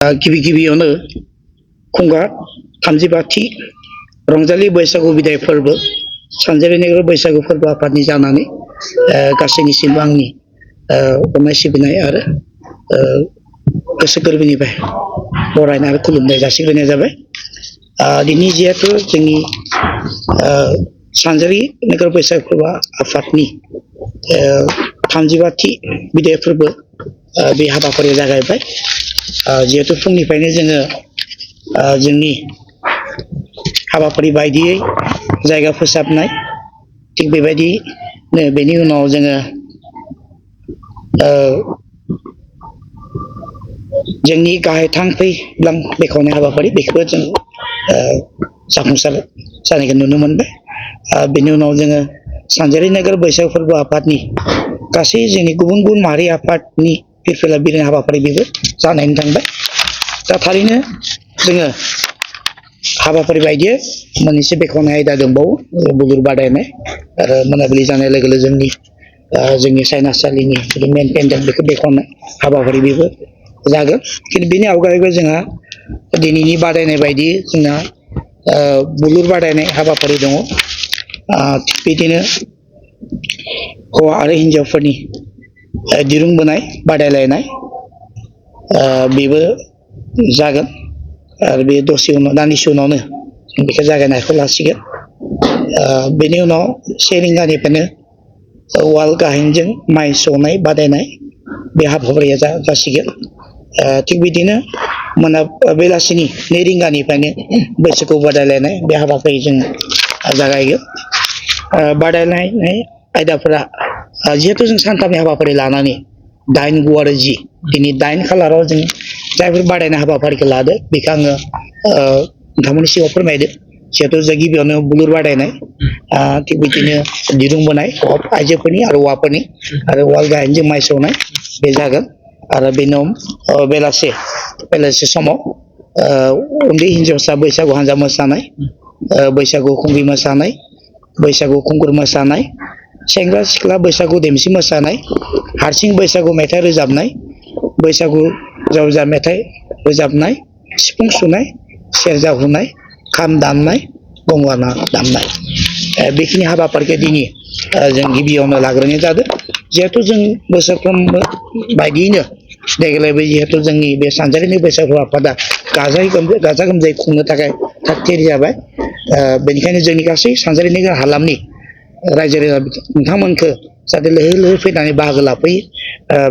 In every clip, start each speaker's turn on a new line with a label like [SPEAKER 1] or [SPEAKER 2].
[SPEAKER 1] गिबि गिबियावनो खुंगा 35थि रंजालि बैसागु बिदाय फोरबो सानजारि नोगोर बैसागु फोरबो आफादनि जानानै गासैनिसिमबो आंनि अननाय सिबिनाय आरो गोसो गोरबोनिफ्राय बरायनाय आरो खुलुमनाय जासिग्रोनाय जाबाय। दिनै जिहेतु जोंनि सानजारि नोगोर बैसागु फोरबो आफादनि 35थि बिदाय फोरबो बे हाबाफारिया जागायबाय। जिहेतु फुंनिफ्रायनो जोङो जोंनि हाबाफारि बायदियै जायगा फोसाबनाय थिग बेबायदिनो बेनि उनाव जोङो जोंनि गाहाय थांखि बेखेवनाय हाबाफारि बेखौबो जों जाफुंसार जानायखौ नुनो मोनबाय। बेनि उनाव जोङो सानजारि नोगोर बैसागु फोरबो आफादनि गासै जोंनि गुबुन गुबुन माहारि आफादनि फिरफिला बिलिरनाय हाबाफारि बेबो जानानै थांबाय। दा थारैनो जोङो हाबाफारि बायदियै मोननैसो बेखेवनाय आयदा दंबावो बुलुर बादायनाय आरो मोनाबिलि जानाय लोगो लोगो जोंनि सायनासालिनि मेन पेन्डेल बेखौ बेखेवनाय हाबाफारि बेबो जागोन। खिन्थु बेनि अनगायैबो जोंहा दिनैनि बादायनाय बायदि जोंहा बुलुर बादायनाय हाबाफारि दङ। थिग बिदिनो हौवा आरो हिन्जावफोरनि दिरुं बोनाय बादायलायनाय बेबो जागोन आरो बे दसे उनाव दान्दिसे उनावनो जों बेखौ जागायनायखौ लासिगोन। बेनि उनाव 1 रिंगानिफ्रायनो वाल गाहेनजों माइ सौनाय बादायनाय बे हाबाफारिया जासिगोन। थिग बिदिनो बेलासिनि 2 रिंगानिफ्रायनो बैसागु बादायलायनाय बे हाबाफारि जों जागायगोन। बादायलायनाय आयदाफोरा जिहेतु जों सानथामनि हाबाफारि लानानै 8, 9 आरो 10 दिनै 8 खालाराव जों जायफोर बादायनाय हाबाफारिखौ लादो बेखौ आङो नोंथांमोननि सिगाङाव फोरमायदो। जिहेतु जों गिबियावनो बुलुर बादायनाय थिग बिदिनो दिरुं बोनाय आइजोफोरनि आरो हौवाफोरनि आरो वाल गाहेनजों माइ सौनाय बे जागोन। आरो बेनि उनाव बेलासे समाव उन्दै हिन्जावसा बैसागु हान्जा मोसानाय, बैसागु खुंग्रि मोसानाय, बैसागु खुंगुर मोसानाय, सेंग्रा सिख्ला बैसागु देमसि मोसानाय, हारसिं बैसागु मेथाइ रोजाबनाय, बैसागु जावजा मेथाइ रोजाबनाय, सिफुं सुनाय, सेरजा हुनाय, खाम दामनाय, गंगोना दामनाय बेखिनि हाबाफारिखौ दिनै जों गिबियावनो लाग्रोनाय जादों। जिहेतु जों बोसोरफ्रोमबो बायदियैनो देग्लायबो जिहेतु जोंनि बे सानजारिनि बैसागु आफादा गाजा गोमजायै खुंनो थाखाय थाग थियारि जाबाय। बेनिखायनो जोंनि गासै सानजारि नोगोर हालामनि रायजो राजा नोंथांमोनखौ जाहाथे लैहोर लैहोर फैनानै बाहागो लाफैयो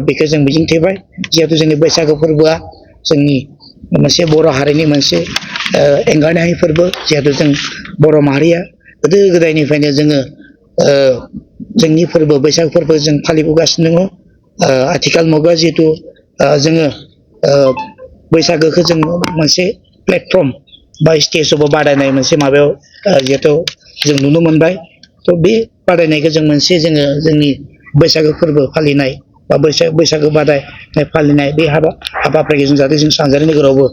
[SPEAKER 1] बेखौ जों मिजिंथिबाय। जिहेतु जोंनि बैसागु फोरबोआ जोंनि मोनसे बर' हारिनि मोनसे एंगारनो हायै फोरबो। जिहेतु जों बर' माहारिया गोदो गोदायनिफ्रायनो जोङो जोंनि फोरबो बैसागु फोरबो जों फालिबोगासिनो दङ। आथिखाल मुगायाव जिहेतु जोङो बैसागोखौ जों मोनसे प्लेटफर्म बा स्टेजावबो बादायनाय मोनसे माबायाव जिहेतु जों नुनो मोनबाय। थ' बे बादायनायखौ जों मोनसे जोंनि बैसागो फोरबो फालिनाय बा बैसागो बादायनाय फालिनाय बे हाबाफारिखौ जों जाहाथे जों सानजारि नोगोरावबो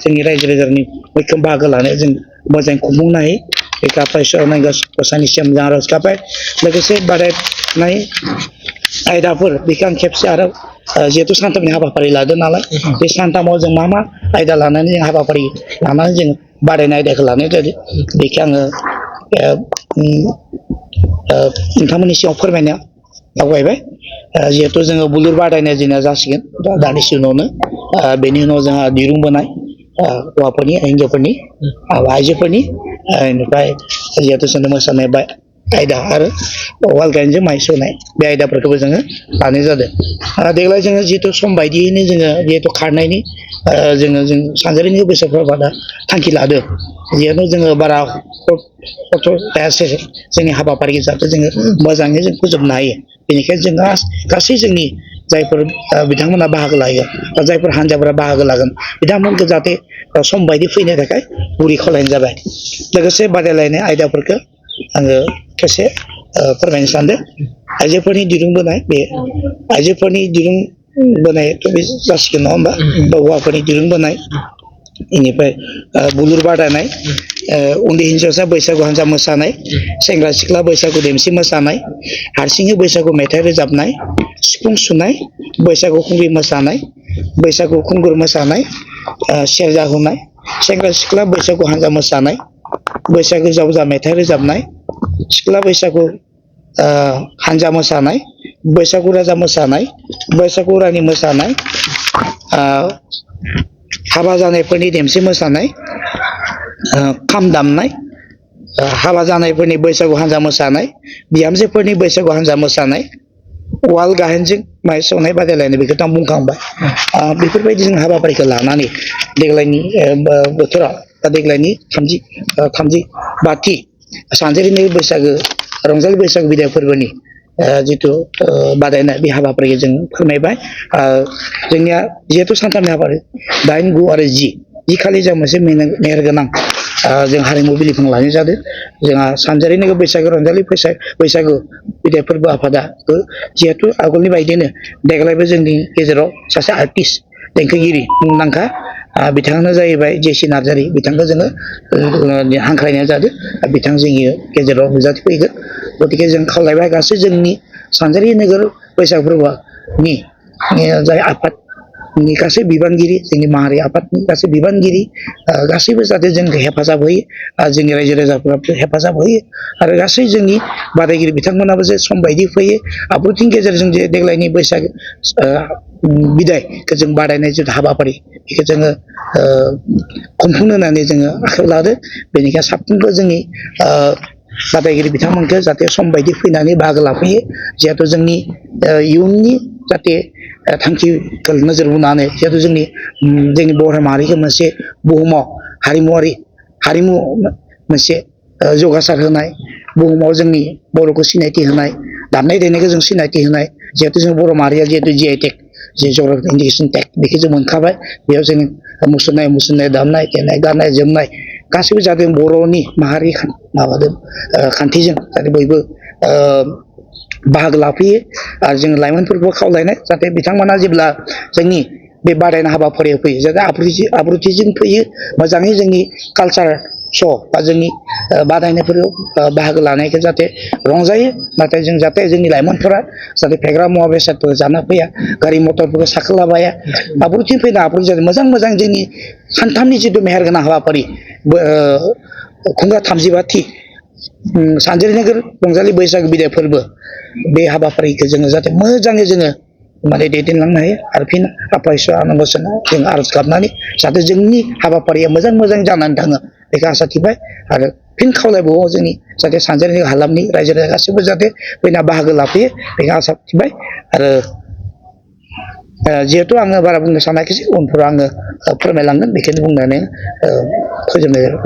[SPEAKER 1] जोंनि रायजो राजानि मैखोम बाहागो लानाय जों मोजाङै खुंफुंनो हायो बेखौ आफा इसोर गसाइनिसिम जों आरज गाबबाय। लोगोसे बादायनाय आयदाफोर बेखौ आं खेबसे आरो जिहेतु सानथामनि हाबाफारि लादों नालाय बे सानथामाव जों मा आयदा लानानै जों हाबाफारि लानानै जों बादायनाय आयदाखौ लानाय जादों बेखौ आङो नोंथांमोननि सिगाङाव फोरमायनो आवगायबाय। जिहेतु जोङो बुलुर बादायनाय जोंना जासिगोन दानिसो उनावनो। बेनि उनाव जोंहा दिरुं बोनाय हौवाफोरनि हिन्जावफोरनि आइजोफोरनि बेनिफ्राय जिहेतु जोंनो मोसानाय आयदा आरो वाल गाहेनजों माइ सौनाय बे आयदाफोरखौबो जोङो लानाय जादों। देग्लाय जोङो जिहेतु सम बायदियैनो जोङो जिहेतु खारनायनि जों सानजारिनि बैसागु आफादा थांखि लादों। जिहेतु जोङो बारा खस्थ' लायासै जोंनि हाबाफारिखौ जाहाथे जोङो मोजाङै जों फोजोबनो हायो। बेनिखायनो जों गासै जोंनि जायफोर बिथांमोना बाहागो लागोन बा जायफोर हान्जाफोरा बाहागो लागोन बिथांमोनखौ जाहाथे सम बायदि फैनो थाखाय गुरै खावलायनाय जाबाय। लोगोसे बादायलायनाय आयदाफोरखौ आङो खेबसे फोरमायनो सानदों। आइजोफोरनि दिरुं बोनाय बे आइजोफोरनि दिरुं बोनायथ' बे जासिगोन नङा होमबा? हौवाफोरनि दिरुं बोनाय बेनिफ्राय बुलुर बादायनाय उन्दै हिन्जावसा बैसागु हान्जा मोसानाय, सेंग्रा सिख्ला बैसागु देमसि मोसानाय, हारसिङै बैसागु मेथाइ रोजाबनाय, सिफुं सुनाय, बैसागु खुंग्रि मोसानाय, बैसागु खुंगुर मोसानाय, सेरजा हुनाय, सेंग्रा सिख्ला बैसागु हान्जा मोसानाय, बैसागु जावजा मेथाइ रोजाबनाय, सिख्ला बैसागु हान्जा मोसानाय, बैसागु राजा मोसानाय, बैसागु रानि मोसानाय, हाबा जानायफोरनि देमसि मोसानाय, खाम दामनाय, हाबा जानायफोरनि बैसागु हान्जा मोसानाय, बिहामजोफोरनि बैसागु हान्जा मोसानाय, वाल गाहेनजों माइ सौनाय बादायलायनाय बेखौथ' आं बुंखांबाय। बेफोरबायदि जों हाबाफारिखौ लानानै देग्लायनि बोथोराव बा देग्लायनि थामजि बाथि सानजेरनि बैसागो रंजालि बैसागु बिदाय फोरबोनि जिथु बादायनाय बे हाबाफारिखौ जों फोरमायबाय। जोंनिया जिहेतु सानथामनि हाबाफारि 8, 9 आरो 10 खालि जों मोनसे मेहेरगोनां जों हारिमु बिलिफां लानाय जादों। जोंहा सानजारि नोगोर बैसागो रंजालि बैसागु बिदाय फोरबो आफादा जिहेतु आगोलनि बायदिनो देग्लायबो जोंनि गेजेराव सासे आर्टिस्ट देंखोगिरि मुंदांखा बिथाङानो जाहैबाय जेसि नार्जारि, बिथांखौ जोङो हांख्रायनाय जादों। बिथां जोंनि गेजेराव नुजाथिफैगोन। गतिके जों खावलायबाय गासै जोंनि सानजारि नोगोर बैसागु फोरबोनि जाय आफादनि गासै बिबानगिरि, जोंनि माहारि आफादनि गासै बिबानगिरि गासैबो जाहाथे जोंखौ हेफाजाब होयो, जोंनि रायजो राजाफोराबो हेफाजाब होयो आरो गासै जोंनि बादायगिरि बिथांमोनाबो जे सम बायदि फैयो। आब्रुथिनि गेजेरजों जे देग्लायनि बैसागो बिदायखौ जों बादायनाय जिथु हाबाफारि बेखौ जोङो खुंफुंनो होननानै जोङो आखायाव लादों। बेनिखायनो साफ्रोमबो जोंनि बादायगिरि बिथांमोनखौ जाहाथे सम बायदि फैनानै बाहागो लाफैयो। जिहेतु जोंनि इयुननि जाहाथे थांखिखौ नोजोर बोनानै जिहेतु जोंनि बर' माहारिखौ मोनसे बुहुमाव हारिमु मोनसे जौगासार होनाय, बुहुमाव जोंनि बर'खौ सिनायथि होनाय, दामनाय देनायखौ जों सिनायथि होनाय, जिहेतु जों बर' माहारिया जिहेतु GI टेग जे जग्राफिक इन्डिकेसन टेग बेखौ जों मोनखाबाय। बेयाव जों मुसुरनाय दामनाय देनाय गाननाय जोमनाय गासैबो जादों बर'नि माहारि माबादों खान्थिजों जाहाथे बयबो बाहागो लाफैयो। आरो जों लाइमोनफोरखौ खावलायनाय जाहाथे बिथांमोना जेब्ला जोंनि बे बादायनाय हाबाफारियाव फैयो जाहाथे आब्रुथिजों फैयो, मोजाङै जोंनि कालचार श' बा जोंनि बादायनायफोराव बाहागो लानायखौ जाहाथे रंजायो। नाथाय जों जाहाथे जोंनि लाइमोनफोरा जाहाथे फेग्रा मुवा बेसादफोर जाना फैया, गारि मटरफोरखौ साखोलाबाया, आब्रुथि फैना आब्रुथि जाहाथे मोजां जोंनि सानथामनि जिथु मेहेरगोनां हाबाफारि खुंगा 35थि सानजारि नोगोर रंजालि बैसागु बिदाय फोरबो बे हाबाफारिखौ जोङो जाहाथे मोजाङै जोङो माने दैदेनलांनो हायो। आरो फिन आफा इसोर आनान गसाइनाव जों आरज गाबनानै जाहाथे जोंनि हाबाफारिया मोजां जानानै थाङो बेखौ आसा थिबाय। आरो फिन खावलायबावो जोंनि जाहाथे सानजारि हालामनि रायजो राजा गासैबो जाहाथे फैना बाहागो लाफैयो बेखौ आसा थिबाय। आरो जिहेतु आङो बारा बुंनो सानाखिसै, उनफोराव आङो फोरमायलांगोन बेखौनो बुंनानै फोजोबनाय जाबाय।